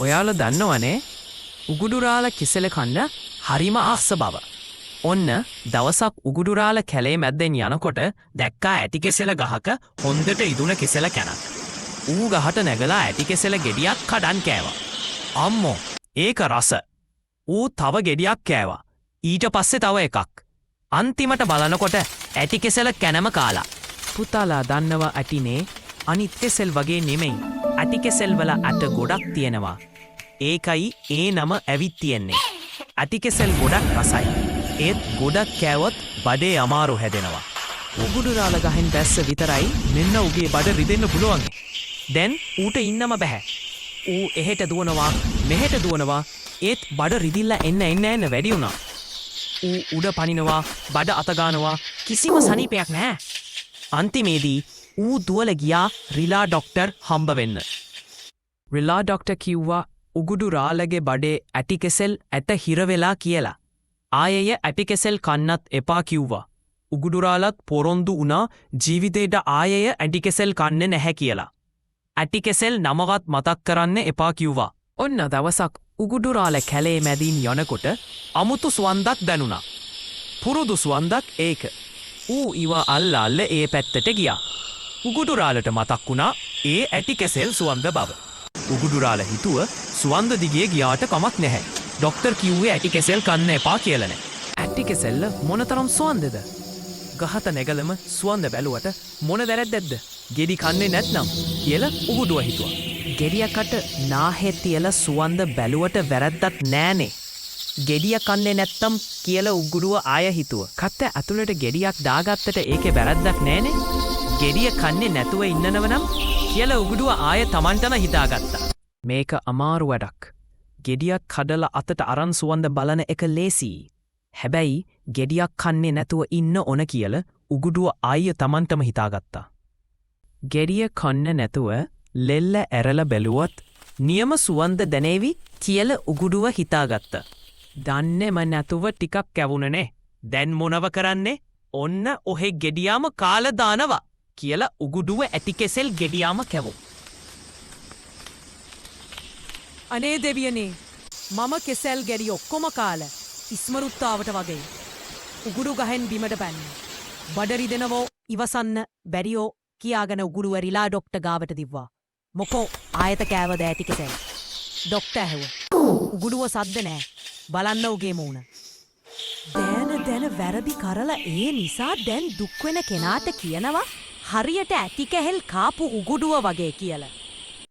ඔයාලා දන්නවනේ උගුඩුරාල කෙසෙල කන්න හරිම ආස බව. ඔන්න දවසක් උගුඩුරාල කැලේ මැද්දෙන් යනකොට දැක්කා ඇටි කෙසෙල ගහක හොඳට ඉදුණ කෙසෙල කැනක්. ඌ ගහට නැගලා ඇටි කෙසෙල ගෙඩියක් කඩන් කෑවා. අම්මෝ, ඒක රස. ඌ තව ගෙඩියක් කෑවා. ඊට පස්සේ තව එකක්. අන්තිමට බලනකොට ඇටි කෙසෙල කැනම කාලා. පුතාලා දන්නවා ඇටිනේ, අනිත් කෙසෙල් වගේ නෙමෙයි. ඇටි කෙසෙල් වල ඇට ගොඩක් තියෙනවා. ඒකයි ඒ නම ඇවිත් තියෙන්නේ. ඇටි කෙසෙල් ගොඩක් රසයි. ඒත් ගොඩක් කෑවොත් බඩේ අමාරු හැදෙනවා. උගුඩුරාල ගහෙන් බැස්ස විතරයි මෙන්න උගේ බඩ රිදෙන්න පුළුවන්. දැන් ඌට ඉන්නම බැහැ. ඌ එහෙට දුවනවා, මෙහෙට දුවනවා, ඒත් බඩ රිදිල්ලා එන්න එන්න එන්න වැඩි වුණා. ඌ උඩ පනිනවා, බඩ අත ගානවා, කිසිම සනීපයක් නැහැ. අන්තිමේදී ඌ දුවල ගියා රිලා ඩොක්ටර් හම්බ වෙන්න. රිලා ඩොක්ටර් කිව්වා උගුඩු රාලගේ බඩේ ඇටි කෙසෙල් ඇට හිර වෙලා කියලා. ආයෙය ඇටි කෙසෙල් කන්නත් එපා කිව්වා. උගුඩුරාලත් පොරොන්දු වුණා ජීවිතේට ආයෙය ඇටි කෙසෙල් කන්නේ නැහැ කියලා. ඇටි කෙසෙල් නමවත් මතක් කරන්න එපා කිව්වා. ඔන්න දවසක් උගුඩුරාල කැලේ මැදින් යනකොට අමුතු සුවඳක් දැනුණා. පුරුදු සුවඳක් ඒක. ඌ ඉව අල්ල අල්ල ඒ පැත්තට ගියා. උගුඩුරාලට මතක් වුණා ඒ ඇටි කෙසෙල් සුවඳ බව. උගුඩුරාල හිතුව සුවඳ දිගේ ගියාට කමක් නැහැ. ඩොක්ටර් කිව්වේ ඇටි කෙසෙල් කන්න එපා කියලානේ. ඇටි කෙසෙල්ල මොනතරම් සුවඳද? ගහට නැගලම සුවඳ බැලුවට මොන වැරැද්දක්ද? ගෙඩි කන්නේ නැත්නම් කියලා උගුඩුව හිතුවා. ගෙඩියකට නාහෙ තියලා සුවඳ බැලුවට වැරැද්දක් නෑනේ. ගෙඩිය කන්නේ නැත්තම් කියලා උගුඩුව ආය හිතුව. කට්ට ඇතුළට ගෙඩියක් දාගත්තට ඒකේ වැරැද්දක් නෑනේ. ගෙඩිය කන්නේ නැතුව ඉන්නනව නම් කියලා උගුඩුව ආය තමන්ටම හිතාගත්තා. මේක අමාරු වැඩක්. ගෙඩියක් කඩලා අතට අරන් සුවඳ බලන එක ලේසියි. හැබැයි ගෙඩියක් කන්නේ නැතුව ඉන්න ඕන කියලා උගුඩුව ආයෙ තමන්ටම හිතාගත්තා. ගෙඩිය කන්න නැතුව ලෙල්ල ඇරලා බැලුවොත් නියම සුවඳ දැනේවි කියලා උගුඩුව හිතාගත්තා. දන්නේම නැතුව ටිකක් කැවුනනේ. දැන් මොනව කරන්නේ? ඔන්න ඔහෙ ගෙඩියාම කාලා දානවා කියලා උගුඩුව ඇටි කෙසෙල් ගෙඩියාම කැවුවා. අනේ දෙවියනේ, මම කෙසෙල් ගෙඩි ඔක්කොම කාලා ඉස්මරුත්තාවට වගේ උගුඩු ගහෙන් බිමට පැන්න. බඩ රිදෙනවෝ ඉවසන්න බැරියෝ කියාගෙන උගුඩුව රිලා ඩොක්ටර් ගාවට දිව්වා. මොකෝ, ආයෙත් කෑවද ඇටි කෙසෙල්? ඩොක්ටර් ඇහුවා. උගුඩුව සද්ද නෑ. බලන්න උගේ මූණ. දැන දැන වැරදි කරලා ඒ නිසා දැන් දුක් වෙන කෙනාට කියනවා හරියට ඇටි කෙහෙල් කාපු උගුඩුව වගේ කියලා.